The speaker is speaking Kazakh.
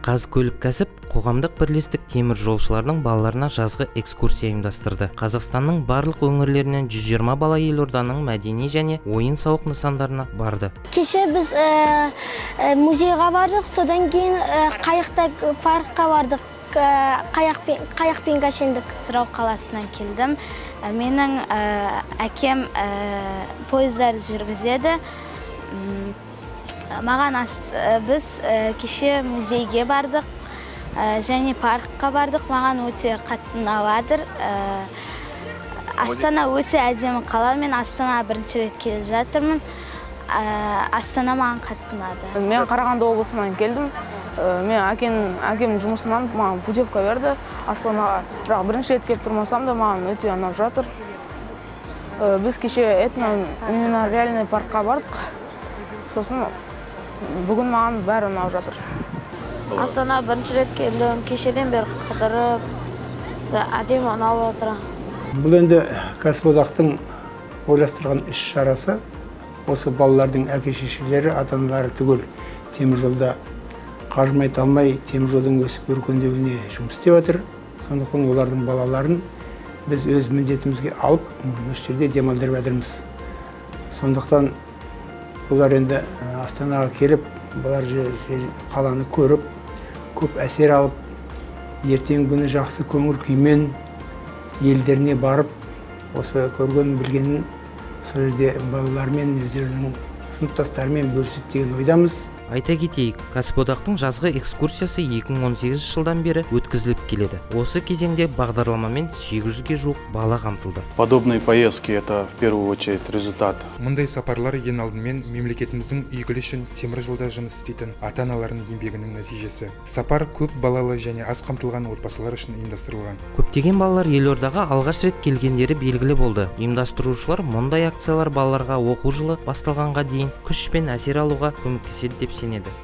Қазкөліккәсіп қоғамдық бірлестік темір жолшылардың балаларына жазғы экскурсия ұйымдастырды. Қазақстанның барлық өңірлерінен 120 бала елорданың мәдени және ойын-сауық нысандарына барды. Кеше біз музейға бардық, содан кейін қайықта паркқа бардық, қайықпен кешендік. Атырау қаласынан келдім. Менің әкем пойыздар жүргізеді. Маған біз кеше музейге бардық және паркқа бардық. Маған өте қатты ұнап жатыр. Астана өте әдемі қала. Мен Астанаға бірінші рет келіп жатырмын. Астана маған қатты ұнады. Мен Қарағанды облысынан келдім. Мен әкемнің жұмысынан маған путевка берді Астанаға. Бірақ бірінші рет келіп тұрмасам да, маған өте ұнап жатыр. Біз кеше этно-мемориальный паркқа бардық. Сосын бүгін маған бәрі ұнап жатыр. Астана бірінші рет келдім. Кешеден бері қыдырып, әдемі ұнап жатыр. Бұл енді кәсіподақтың ойластырған іс шарасы. Осы балалардың әке шешелері, ата аналары түгел темір жолда қажымай талмай темір жолдың өсіп өркендеуіне жұмыс істеп жатыр. Сондықтан олардың балаларын біз өз міндетімізге алып, осы жерде демалдырып жатырмыз. Сондықтан бұлар енді Астанаға келіп, бұлар қаланы көріп, көп әсер алып, ертеңгі күні жақсы көңіл күймен елдеріне барып, осы көрген білгенін сол жерде балалармен, өздерінің сыныптастарымен бөліседі деген ойдамыз. Айта кетейік, кәсіподақтың жазғы экскурсиясы 2018 жылдан бері өткізіліп келеді. Осы кезеңде бағдарламамен 800-ге жуық бала қамтылды. Подобные поездки — это в первую очередь результат. Мұндай сапарлар ең алдымен мемлекетіміздің игілігі үшін темір жолда жұмыс істейтін ата-аналардың еңбегінің нәтижесі. Сапар көп балалы және аз қамтылған отбасылар үшін ұйымдастырылған. Көптеген балалар елордаға алғаш рет келгендері белгілі болды. Ұйымдастырушылар мұндай акциялар балаларға оқу жылы басталғанға дейін күш пен әсер алуға көмектеседі деп сенеді.